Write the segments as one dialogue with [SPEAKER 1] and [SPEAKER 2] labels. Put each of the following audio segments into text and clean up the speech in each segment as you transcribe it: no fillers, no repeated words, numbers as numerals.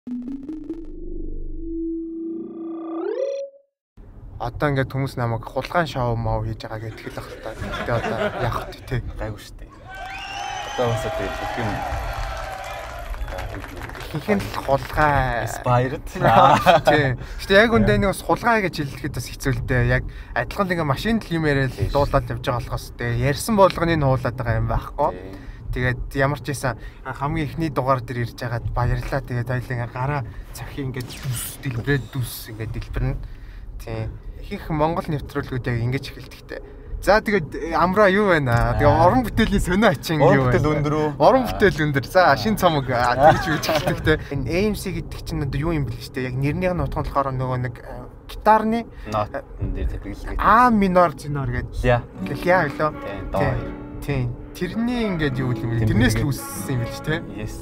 [SPEAKER 1] Одоо ингээд хүмүүс намайг хулгайн шоу моо хийж байгаа гэдэг л ах л та. Гэтэ одоо яах вэ те?
[SPEAKER 2] Гайгүй шүү дээ. Одоо бас тэгээд бүх юм
[SPEAKER 1] ихэнх нь л хулгай
[SPEAKER 2] inspired.
[SPEAKER 1] Тийм. Гэтэ яг үндэ нэг бас хулгай гэж хэлэхэд бас хэцүү л дээ. Яг адилхан л ингээ машинд л юм яриад дуулаад явж байгаа болохоос те ярьсан болгоныг нь хуулаад байгаа юм байхгүй. Тэгээд ямар ч байсан хамгийн эхний дугаар дээр ирж байгаад баярлалаа. Тэгээд хоёул ингээ гараа цохи ингээ дүс дэлбэрээд дүс ингээ дэлбэрнэ. Тийм. Ихэнх Монгол нэвтрүүлгүүд яг ингэж эхэлдэг те. За тэгээд амраа юу байна? Тэгээ уран бүтээлийн сонио ачин юу
[SPEAKER 2] байна? Уран бүтээл өндөр үү?
[SPEAKER 1] Уран бүтээл өндөр. За шин цомог тэгж үж эхэлдэг те. Энэ AMC гэдэг чинь одоо юу юм бэл ч те. Яг нэрнийх нь утга нь болохоор нөгөө нэг гитарны
[SPEAKER 2] нотн дээр тэмдэглэдэг.
[SPEAKER 1] А минор зинор гэдэг.
[SPEAKER 2] Ля.
[SPEAKER 1] Ля билүү?
[SPEAKER 2] Тийм. До.
[SPEAKER 1] Тийм. Тэрний ингээд юу юм бэл. Тэрнээс л үүссэн юм бэл ч те.
[SPEAKER 2] Yes.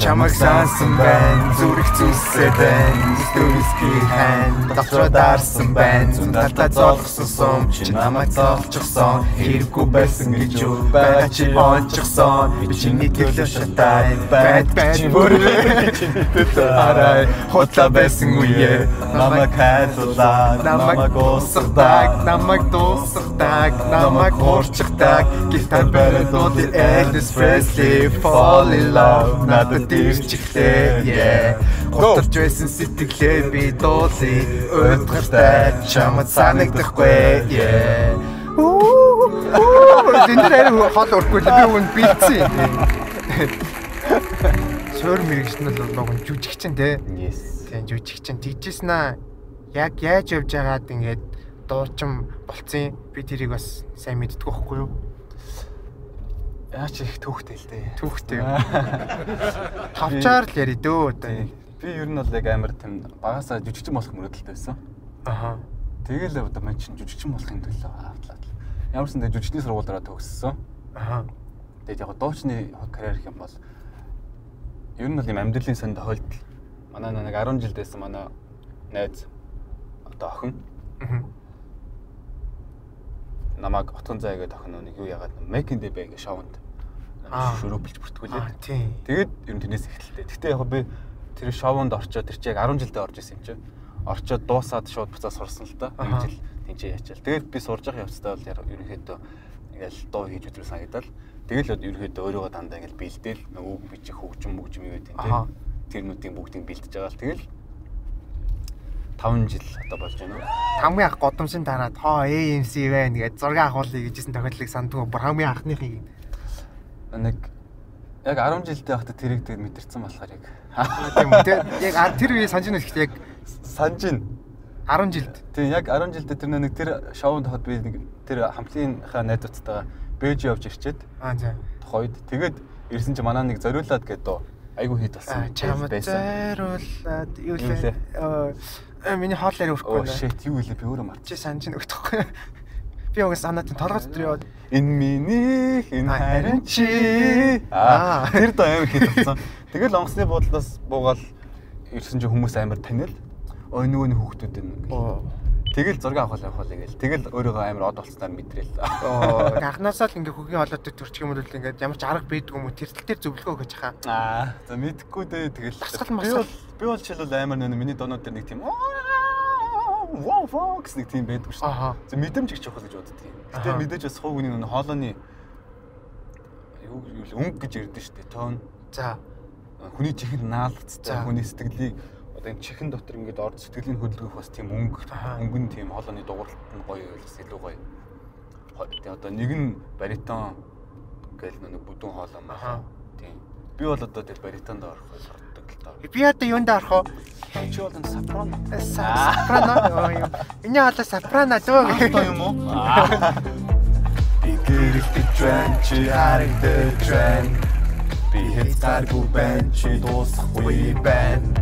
[SPEAKER 1] Чамаг сансан байна, зүрх зүсээ байна, зүстэ виски хань, дотроо дарсан байна, зүүн талдаа зоолгосон сум, чи намайг зоолчихсон, хэрэггүй байсан гэж юу байгаа чи ончихсон, би чиний төлөө шатай, байд чи бүрээ, чиний төлөө арай, худлаа байсан үе,
[SPEAKER 2] намайг хайрлаа, намайг уусгадаг,
[SPEAKER 1] намайг дуусгадаг, намайг хуурчихдаг, гитар бариад дуулъя Elvis Presley, fall in love, надад ирчихлээ, yeah. Гутарч байсан сэтгэлээ би дуулъя, уйтгартай чамд санагдахгүй, yeah. Энэ дээр арай хол өрөхгүй л би өгөн бэлдсэн. Суур мэрэгч нь бол лог жүжигчин те.
[SPEAKER 2] Yes.
[SPEAKER 1] Тийм жүжигчин тэгжсэн аа. Яг яаж явж байгаад ингээд дуучин болцсон. Би тэрийг бас сайн мэддэг байхгүй юу?
[SPEAKER 2] Яач их түүхтэй л дээ.
[SPEAKER 1] Түүхтэй. Товчоор л ярий дөө одоо.
[SPEAKER 2] Би ер нь бол яг амар тийм багасаа жүжигчин болох мөрөөдөлтэй байсан.
[SPEAKER 1] Аха.
[SPEAKER 2] Тэгэл одоо мань чинь жүжигчин болохын төлөө автлаа. Ямар ч юм жүжигчний сургууль дараа төгссөн.
[SPEAKER 1] Аха.
[SPEAKER 2] Тэгээд яг дуучны карьер гэх юм бол ер нь бол юм амьдралын сонь тохиолдол. Манай нэг 10 жилд байсан манай найз одоо охин. Намайг Отгон зай гэдэг охин нэг юу яагаад Making the Bay гэх шоунд шөрөөпөлж бүртгүүлээд.
[SPEAKER 1] Тийм.
[SPEAKER 2] Тэгээд ер нь тэрнээс эхэллээ. Гэхдээ яг би тэр шоунд орчоод тэр чи яг 10 жилдээ орж исэн юм чи. Орчоод дуусаад шууд буцаа сурсан л та. Нэг жил тэнцээ ячаал. Тэгээд би сурж явах явцдаа бол ерөнхийдөө ингээл дуу хийж үзмээр санагдал. Тэгэл ерөнхийдөө өөрийгөө дандаа ингээл бэлдээл нөгөө үг бичих хөгжим мөгжим юу гэдэг тийм. Тэрнүүдийн бүгдийг бэлдэж байгаа л тэгэл 5 жил одоо болж байна уу?
[SPEAKER 1] Хамгийн анх годомшин дараад хоо AMC байна гэж зураг авахулъя гэжсэн тохиолдлыг сандгүй. Бүр хамгийн анхныхыг
[SPEAKER 2] нэг яг 10 жилдээ байхдаа тэрийг тэгээд мэдэрсэн болохоор яг.
[SPEAKER 1] Тийм үү те. Яг тэр үе санаж байна гэхдээ яг
[SPEAKER 2] санаж байна.
[SPEAKER 1] 10 жилд.
[SPEAKER 2] Тийм яг 10 жилдээ тэр нэг тэр шоунд хахад би нэг тэр хамтлагийнхаа найзуудтайгаа Бээжин явж ирчээд.
[SPEAKER 1] Аа за.
[SPEAKER 2] Тухайд тэгээд ирсэн чинь манай нэг зориулаад гэдэг дуу айгу хит болсон.
[SPEAKER 1] Чамд зориулаад юу лээ? Миний хоол арай өрөхгүй
[SPEAKER 2] байна. Shit юу илээ би өөрөө мартчих.
[SPEAKER 1] Чи санаж байна өгдөхгүй. Би угаас санаад толгой дотор яваад
[SPEAKER 2] энэ миний энэ харин чи. Аа тэр доо амар хит болсон. Тэгэл онгоцны буудлаас буугаал ирсэн чинь хүмүүс амар танил. Ой нөгөө нэг хүүхдүүд энэ. Тэгэл зураг авах гээл. Тэгэл өөрийгөө амар од болцсноор мэдрээл.
[SPEAKER 1] Анхнаасаа л ингээ хөгийн хоолойтой төрчих юм бол ингээд ямар ч арга байдгүй юм уу? Тэр тал дээр зөвлөгөө өгöж хаа.
[SPEAKER 2] Аа за мэдхгүй дээ тэгэл.
[SPEAKER 1] Дасгал масгал.
[SPEAKER 2] Би бол жишээлбэл амар нөө миний дуунууд дээр нэг тийм вау вау гэсэн нэг тийм байдгүй шүү дээ. За мэдрэмж их чухал гэж боддөг юм. Гэтэ мэдээж бас хувь хүний нөө хоолойны юу юу өнгө гэж ярьдэн шүү дээ. Тон.
[SPEAKER 1] За
[SPEAKER 2] хүний чихэнд наалцтай хүний сэтгэлийг одоо энэ чихэн дотор ингээд орж сэтгэлийн хөдөлгөх бас тийм өнгө өнгө нь тийм хоолойны дугуйлалт нь гоё бас илүү гоё. Тэгээ одоо нэг нь баритон гээл нэг бүдүүн хоолой маа. Тийм. Би бол одоо тэр баритонд орох сордог л доо.
[SPEAKER 1] Би одоо юунд орох вэ?
[SPEAKER 2] Чи бол энэ сопрано.
[SPEAKER 1] Сопрано. Миний хоолой сопрано дөө
[SPEAKER 2] гэх юм уу?
[SPEAKER 1] Би гэрэлтэж байна, чи харагдаж байна. Би хязгааргүй байна, чи дуусахгүй байна.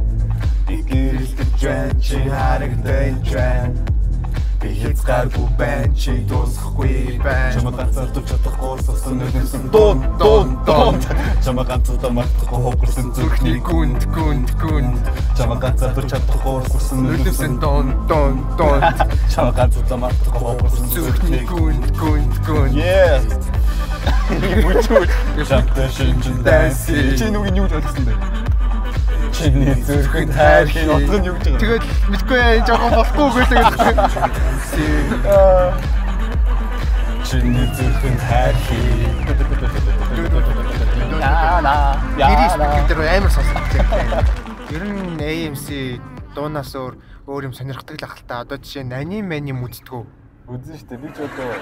[SPEAKER 1] Би гэрэлтэж байна, чи харагдаж байна. Би хязгааргүй байна, чи дуусахгүй байна.
[SPEAKER 2] Чамайг ганцаардаж чадахгүй сасан нүдсэн дун дун дун. Чамайг ганцаардаа мартахгүй хугарсан
[SPEAKER 1] зүрхний гүнд гүнд гүнд.
[SPEAKER 2] Чамайг ганцаардаж чадахгүй сасан
[SPEAKER 1] нүдсэн дун дун дун.
[SPEAKER 2] Чамайг ганцаардаа мартахгүй хугарсан
[SPEAKER 1] зүрхний гүнд гүнд гүнд.
[SPEAKER 2] Yeah. Бүчүүч. Чамтай шинжин дайси. Чи нүг нь юу гэж ойлгосон бэ? Чиний зүрхэнд хайр хий. Утга нь юу гэж байгаа?
[SPEAKER 1] Тэгэл мэдгүй энэ жоохон болохгүй үгэлээ гэдэг.
[SPEAKER 2] Чиний зүрхэнд хайр хий. Яна.
[SPEAKER 1] Гэрийн спикер дээр амар сонсогдсон. Ер нь AMC дуунаас өөр юм сонирхдаг л ахalta. Одоо жишээ нь аниме юм үздэг үү?
[SPEAKER 2] Үзэн штэ. Би ч одоо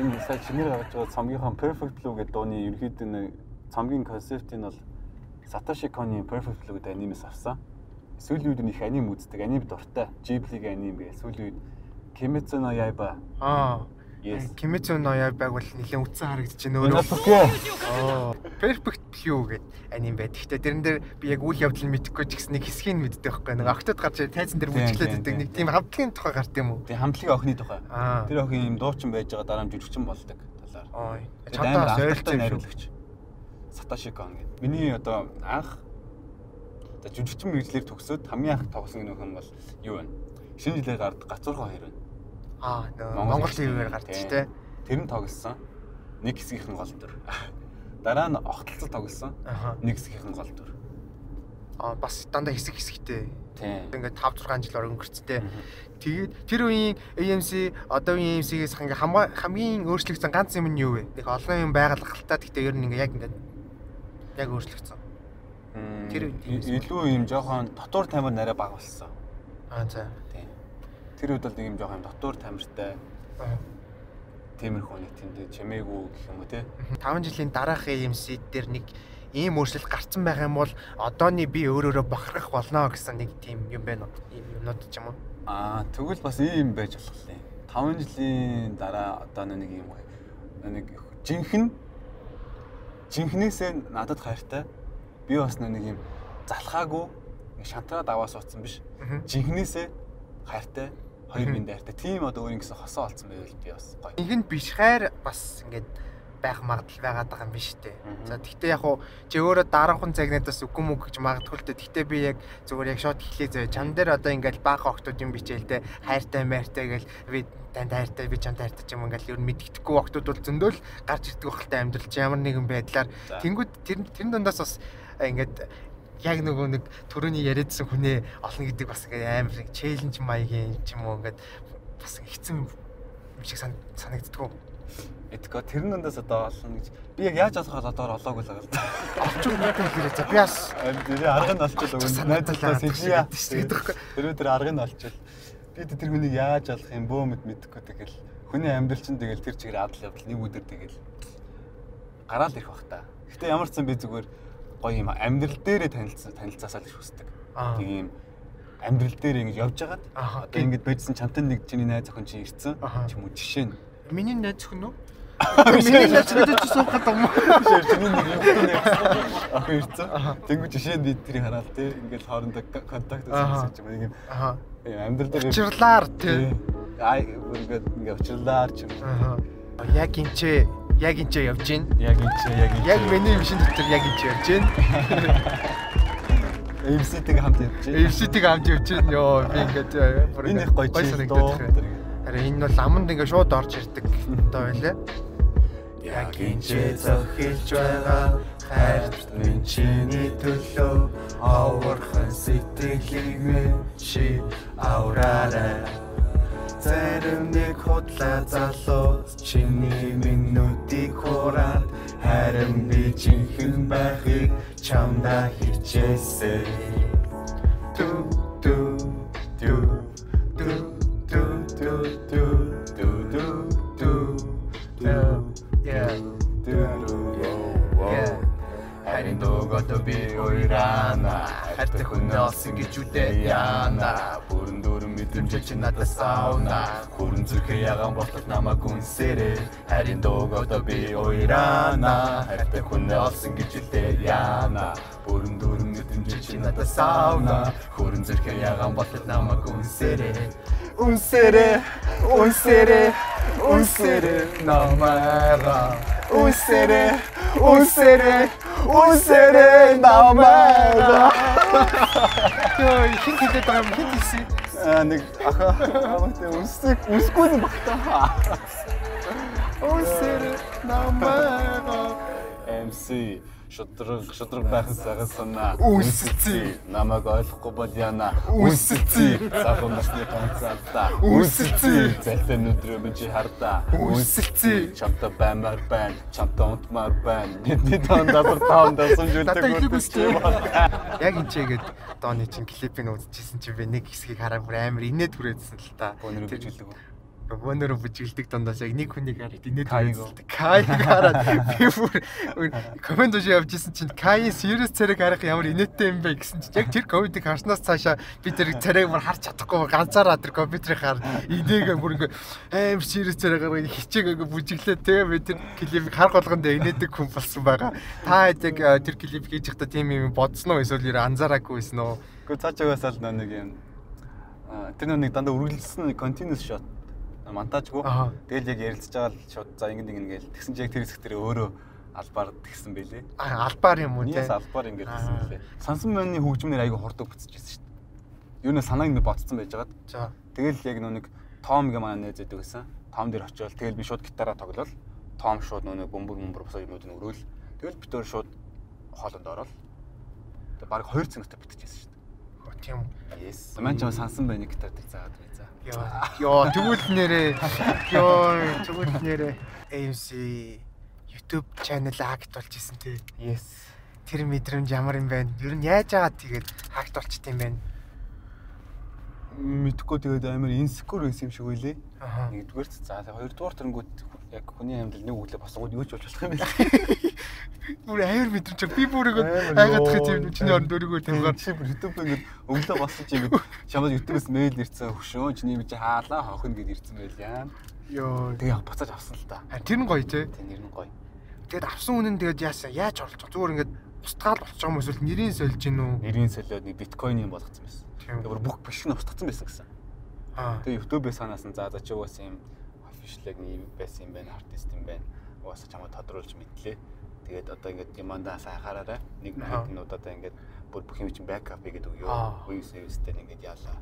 [SPEAKER 2] энэ сая чинээр гаргаж байгаа цомгийнхаа Perfect Blue гэдэг дууны ерөнхийдөө нэг цомгийн концептыг нь бол Satoshi Kon-ийн Perfect Blue гэдэг анимээс авсан. Сүүлийн үед нь их аним үздэг, аним дуртай. Ghibli-гийн аним гээ. Сүүлийн үед Kimetsu no Yaiba.
[SPEAKER 1] Аа.
[SPEAKER 2] Yes.
[SPEAKER 1] Kimetsu no Yaiba-г бол нэлээд үтсэн харагдаж байна өөрөө. Perfect Blue гэдэг аним байд. Гэхдээ тэрэн дээр би яг үйл явдал нь мэдэхгүй ч гэсэн нэг хэсгийг нь мэддэг байхгүй. Нэг октод гарч тайзан дээр бүжиглээд байдаг. Нэг тийм хамтлагийн тухай гарт юм уу?
[SPEAKER 2] Тийм, хамтлагийн охины тухай. Тэр охин юм дуучин байж байгаа дараа нь жүжигчин болдог талаар.
[SPEAKER 1] Чамдаа ойролцоо
[SPEAKER 2] найруулагч. Satoshi Kon гэдэг. Миний одоо анх одоо жүжигчин мэргэжлэр төгсөөд хамгийн анх тоглосон гэнэ бол юу вэ? Шинэ жилээр гард Гацуурхан хоёр байна.
[SPEAKER 1] Аа, Монгол ТV-ээр гарч тий.
[SPEAKER 2] Тэр нь тоглосон. Нэг хэсгийнхэн гол дүр. Дараа нь огтлцол тоглосон. Нэг хэсгийнхэн гол дүр.
[SPEAKER 1] Аа, бас дандаа хэсэг хэсэгтэй.
[SPEAKER 2] Тийм.
[SPEAKER 1] Ингээд 5 6 жил орон өнгөрцтэй. Тэгээд тэр үеийн AMC одоо үеийн AMC-гээс ингээ хамгийн өөрчлөгдсөн ганц юм нь юу вэ? Нэг олон юм байгалахaltaа гэхдээ ер нь ингээ яг ингээд яг өөрчлөгдсөн.
[SPEAKER 2] Тэр илүү юм жоохон дотуур тамир нарай бага болсон.
[SPEAKER 1] Аа за.
[SPEAKER 2] Тийм. Тэр үед бол нэг юм жоохон дотуур тамиртай. Тиймэрхүү нэг тэнд чимээгүй гэх юм уу те.
[SPEAKER 1] 5 жилийн дараах AMC дээр нэг ийм өөрчлөлт гарцсан байх юм бол одооны би өөрөөрөө бахархах болно гэсэн нэг тийм юм байна уу? Ийм юмнууд ч юм уу?
[SPEAKER 2] Аа, тэгвэл бас ийм байж болох юм. 5 жилийн дараа одоо нэг юм гоё. Нэг жинхнээсээ надад хайртай. Би бас нэг юм залхаагүй шантраад аваа суудсан биш. Жинхнээсээ хайртай, хоёр биендээ хайртай. Тийм одоо өөр ингэсэн хосоо олцсон байвал би бас гоё.
[SPEAKER 1] Нэгэнт биш хайр бас ингээд байх магадлал байгаад байгаа юм биш үү? За тэгтээ яг уу чи өөрөө дараахан цагнуудаас үгүй мүг гэж магадгүй л дээ. Тэгтээ би яг зүгээр яг шууд эхлэе заяа. Чам дээр одоо ингээд бага охтууд юм бичээл те хайртай майртай гэл би танд хайртай би чамд хайртай ч юм ингээл ер нь мэддэхгүй охтууд бол зөндөөл гарч ирдэг бахалтай амьдрал чи ямар нэгэн байдлаар тэнгууд тэр дундаас бас ингээд яг нөгөө нэг төрөний яриадсан хүнээ олно гэдэг бас ингээд амар нэг челленж маягийн ч юм уу ингээд бас хэцүү юм шиг санагддгүү.
[SPEAKER 2] Эдгөө тэр дундаас одоо олно гэж би яг яаж олох одоо олоогүй л байгаа л да.
[SPEAKER 1] Олчих надад хэлээрэй. За би бас
[SPEAKER 2] арга нь олчихвол өгнө. Найзлаа сэжээ. Тэр өдөр арга нь олчихвол би тэр хүнийг яаж олох юм бөө мэдэхгүй тэгэл хүний амьдрал чинь тэгэл тэр чигээр адал явдал нэг өдөр тэгэл гараал ирэх бах та. Гэтэ ямар ч сан би зүгээр гоё юм амьдрал дээрээ танилцаасаа л их хүсдэг. Тэг юм амьдрал дээр ингэж явж хагаад одоо ингэж байжсан чамтай нэг чиний найз охин чинь ирсэн ч юм уу жишээ нь.
[SPEAKER 1] Миний найз охин үү? Миний найз охин чи суух гэдэг юм уу?
[SPEAKER 2] Биш чиний нэг юм охин ирсэн. Тэнгүү жишээ нь би тэрийг хараад те ингээл хоорондоо контакт үүсгэж ч юм уу нэг юм. Амьдрал дээр
[SPEAKER 1] учирлаар те.
[SPEAKER 2] Аа ингээд ингээ учирлаар ч юм.
[SPEAKER 1] Яг энэ яг энэ явж гин.
[SPEAKER 2] Яг энэ
[SPEAKER 1] Яг миний юм шин дотор яг энэ явж гин.
[SPEAKER 2] MC-тэйг хамт явж гин.
[SPEAKER 1] MC-тэйг хамт явж гин. Йоо би ингээд
[SPEAKER 2] бүр энэ их гоё санагдаад
[SPEAKER 1] байна. Харин энэ бол аманд ингээд шууд орж ирдэг одоо байлаа. Яг энэ зохилж байгаа хайрт минь чиний төлөө оврхан сэтгэлийг минь чи авраарай. Зарим нэг худлаа залуу чиний минутыг хураад харин би жинхэнэ байхыг чамдаа хичээсэй. Ту ту ту ту ту ту ту ту ту ту ту yeah
[SPEAKER 2] ту yeah. Харин дуугад би уйрана хайртай хүн олсон гэж үдэ яана бүрэн дүүрэн мэдрэмж чи надаас аавна хүрэн зүрхээ ягаан болтол намайг үнсэрээ харин дуугад би уйрана хайртай хүн олсон гэж үдэ яана бүрэн дүүрэн мэдрэмж чи надаас аавна хүрэн зүрхээ ягаан болтол намайг үнсэрээ үнсэрээ үнсэрээ үнсэрээ намайга үнсэрээ үнсэрээ үнсэрээ намайга.
[SPEAKER 1] Йоо хин хэлээд байгаа юм хин хэлсэн?
[SPEAKER 2] Аа нэг ахаа амтай үнсгүй юм баг та.
[SPEAKER 1] Үнсэрээ намайга.
[SPEAKER 2] MC Шудраг байх сайхан санаа.
[SPEAKER 1] Үнсэлцээ.
[SPEAKER 2] Намайг ойлгохгүй бол яана.
[SPEAKER 1] Үнсэлцээ.
[SPEAKER 2] Залуу насны ганц алдаа.
[SPEAKER 1] Үнсэлцээ.
[SPEAKER 2] Залтай нүдрөө минь чи хардаа.
[SPEAKER 1] Үнсэлцээ.
[SPEAKER 2] Чамтай баймаар байна. Чамтай унтмаар байна. Бидний тоон дасар тоон дасамжуулдаг.
[SPEAKER 1] Надад илүү үстэй. Яг энэ чигээд Дооны чинь клипийг үзчихсэн чинь би нэг хэсгийг хараа бүр амар инээд хүрээдсэн л та.
[SPEAKER 2] Бөөнөрөө бүжиглдэг үү?
[SPEAKER 1] Бөөнөрөө бүжиглдэг дундаас яг нэг хүнийг хараад инээд
[SPEAKER 2] Кайг
[SPEAKER 1] хүрээдсэн. Кайг хараад би бүр коммент уншиж явж исэн чинь Кайын serious царайг харах ямар инээдтэй юм бэ гэсэн чинь яг тэр комментиг харснаас цаашаа би тэр царайг бүр харж чадахгүй ганцаараа тэр компьютерийг хар инээгээ бүр ингээ амар serious царай гаргаа хичээг ингээ бүжиглээ тэгээ би тэр клипийг харах болгонд инээдэг хүн болсон байгаа. Та яг тэр клип хийж байхдаа тийм юм бодсон уу эсвэл ер анзаараагүй байсан уу?
[SPEAKER 2] Гэхдээ цаашаагаас л нэг юм тэр нэг дандаа үргэлжилсэн нэг continuous shot монтажгүй. Тэгэл яг ярилцж байгаа л шууд за ингэ ингэ ингээл тэгсэн чи яг тэр хэсэг дээр өөрөө албаар тэгсэн байлээ.
[SPEAKER 1] Албаар юм уу те?
[SPEAKER 2] Yes, албаар ингээд тэгсэн байлээ. Сансан мөнний хөгжмөнөр айгүй хурдан бүтчихсэн шүү дээ. Юу нэ санааг нь бодцсон байж байгаад.
[SPEAKER 1] За.
[SPEAKER 2] Тэгэл яг нэг Том гэ манай найз байдаг гэсэн. Том дээр очиод тэгэл би шууд гитараа тоглол. Том шууд нэг бөмбөр босоо юмнууд нь өрөөл. Тэгэл бид өөр шууд хоолонд орол. Тэг баг 2 цагт бүтчихсэн шүү дээ.
[SPEAKER 1] Тийм.
[SPEAKER 2] Yes. Ман ч сансан байна гитар дээр заагаад бай за.
[SPEAKER 1] Йоо, тэгвэл нэрээ. Йоо, тэгвэл нэрээ AMC YouTube channel hacked болж исэн тий.
[SPEAKER 2] Yes.
[SPEAKER 1] Тэр мэдрэмж ямар юм бэ? Ер нь яаж яагаад тэгээд hacked болчт юм бэ?
[SPEAKER 2] Мэдхгүй тэгээд амар insecure байсан юм шиг байлээ.
[SPEAKER 1] Аха.
[SPEAKER 2] Нэгдүгээрт за хоёрдугаар тэрнгүүд яг хүний амьдрал нэг өглөө босгоод юу ч болж болох юм бэ?
[SPEAKER 1] Бүр амар мэдрэмж. Би бүр ингээд айгаад тах юм чиний оронд өөрийгөө тавигаар.
[SPEAKER 2] Чи бүр YouTube ингээд өглөө болсон чи ингээд чамд YouTube-ээс мэйл ирсэн хөшөө чиний би чи хаалаа хохино гэд ирсэн байл яа.
[SPEAKER 1] Йоо.
[SPEAKER 2] Тэгээ яг буцааж авсан л та.
[SPEAKER 1] Тэр нь гоё тий.
[SPEAKER 2] Тэ нэр нь гоё.
[SPEAKER 1] Тэгээд авсан үнэн тэгээд яасан? Яаж орлож байгаа? Зүгээр ингээд устгаал болчих юм эсвэл нэрийн сольж гин үү?
[SPEAKER 2] Нэрийн солиод нэг биткойн юм болгоцсон байсан.
[SPEAKER 1] Тийм.
[SPEAKER 2] Тэгээ бүр бүх бишг нь устгацсан байсан гэсэн.
[SPEAKER 1] Аа.
[SPEAKER 2] Тэгээ YouTube-ээс санаас нь за чи угаасаа юм official яг нэг байсан юм байна, артист юм байна. Угаасаа чамайг тодруулж мэдлээ. Тэгээд одоо ингээд юмандаа сайн анхаараарай. Нэг хэдэн удаадаа ингээд бүр бүх юм чинь backup хийгээд өгөө. Үе сервистэй ингээд яалаа.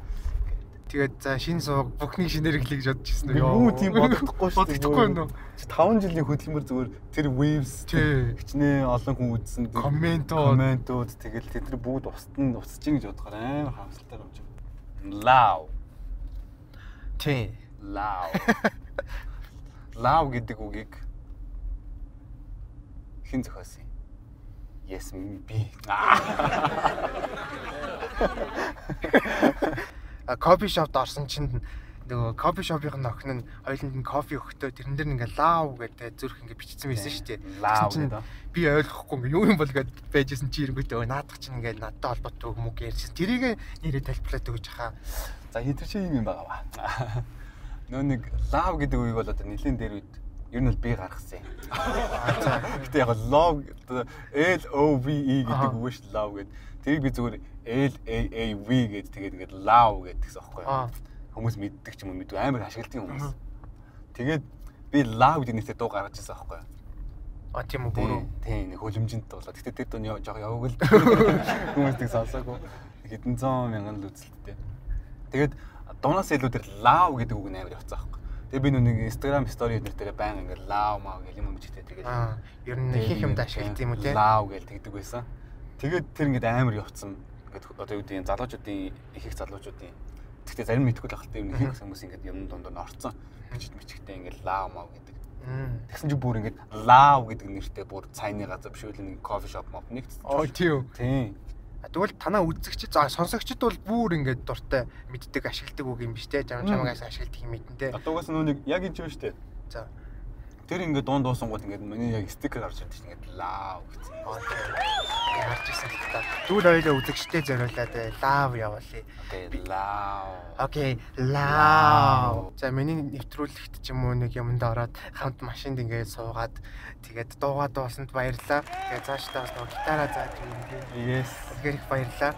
[SPEAKER 1] Тэгээд за шинэ сувг бүхнийг шинээр эхлэе гэж бодож ирсэн үү?
[SPEAKER 2] Юу тийм бодохдохгүй шүү дээ.
[SPEAKER 1] Бодохдохгүй юм уу?
[SPEAKER 2] 5 жилийн хөдөлмөр зүгээр тэр waves хичнээн олон хүн үзсэн
[SPEAKER 1] комментууд
[SPEAKER 2] тэгэл тэд нар бүгд устна устж ийн гэж бодохоор амар харамсалтай юм чи. Лав.
[SPEAKER 1] Тий.
[SPEAKER 2] Лав. Лав гэдэг үгийг хэн зохиосон юм? Yes би.
[SPEAKER 1] Кофе шопд орсон чинь нөгөө кофе шопын охин нь хоёуланд нь кофе өгөхдөө тэрэн дээр ингээ лав гэдэг зүрх ингээ бичсэн байсан шүү дээ.
[SPEAKER 2] Лав гэдэг.
[SPEAKER 1] Би ойлгохгүй ингээ юу юм бол гэд байжсэн чи ирэнгүүтээ наадах чинь ингээ надтай холбоотой юм уу гэж ярьсан. Тэрийг нэрээ тайлбарлаад өгч хаа.
[SPEAKER 2] За тэр чинь юм байгаа ба. Нөө нэг лав гэдэг үгийг бол одоо нэлийн дээр үед ер нь бол би гаргасан юм. Гэтэ яг love L O V E гэдэг үг шүү дээ love гэдэг. Тэрийг би зүгээр L A A V гэдэг тэгээд ингээд love гэдэг гэсэн аахгүй юу? Хүмүүс мэддэг ч юм уу мэдгүй амар ашигладаг хүмүүс. Тэгээд би love гэдэг нэртэй дуу гаргаж ирсэн аахгүй юу?
[SPEAKER 1] А тийм үү бүрүү.
[SPEAKER 2] Тийм нэг хөлөмжөнд дуулаа. Гэтэ тэр дуу жоох яваагүй л хүмүүс тийг сонсоогүй. Хэдэн зуун мянган л үзэлттэй. Тэгээд дуунаас илүү тэр love гэдэг үг нь амар явцсан аахгүй. Тэгээ би нэг Instagram story эднэр дээр баян ингээд лав мав гэл юм бичдэг тэгэл.
[SPEAKER 1] Ер нь их юмд ашигладаг юм уу те?
[SPEAKER 2] Лав гэл тэгдэг байсан. Тэгээд тэр ингээд амар явцсан. Ингээд одоо юу гэдэг юм залуучуудын их их залуучуудын тэгтээ зарим мэдгүй л ахaltaа юм их хүмүүс ингээд юм дунд нь орцсон. Бичиж мичгтэй ингээд лав мав гэдэг. Тэгсэн чинь бүр ингээд лав гэдэг нэртэй бүр цайны газар биш үл нэг кофе шоп мop нэгт.
[SPEAKER 1] Оо тийм үү.
[SPEAKER 2] Тийм.
[SPEAKER 1] Тэгвэл танаа үзэгчид за сонсогчид бол бүр ингээд дуртай мэддэг ашигладаг үг юм биш те. Чамагаас ашигладаг юм мэдэн те.
[SPEAKER 2] Одоо угаасаа нөө нэг яг энэ юм шүү дээ.
[SPEAKER 1] За.
[SPEAKER 2] Тэр ингээд дуун дуусангууд ингээд миний яг стикер гарч ирдэг чинь ингээд лав гэсэн.
[SPEAKER 1] Гарч ирсэн л та. Тэгвэл хоёулаа үзэгчтэй зориулаад лав явуулъя.
[SPEAKER 2] Окей, лав.
[SPEAKER 1] Окей, лав. За миний нэвтрүүлэгт ч юм уу нэг юмд ороод хамт машинд ингээд суугаад тэгээд дуугаа дуусанд баярлаа. Тэгээд цаашдаа бас нөгөө гитараа зааж өгнө.
[SPEAKER 2] Yes.
[SPEAKER 1] Тэгэхээр их баярлаа.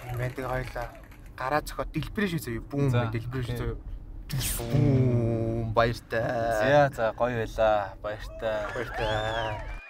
[SPEAKER 1] Тийм байна. Тэгээ хоёулаа гараа зөхиод дэлбэрээ шүү зөө. Бүүм дэлбэрээ шүү зөө. Бүүм баяртай.
[SPEAKER 2] За гоё байлаа. Баяртай.
[SPEAKER 1] Баяртай.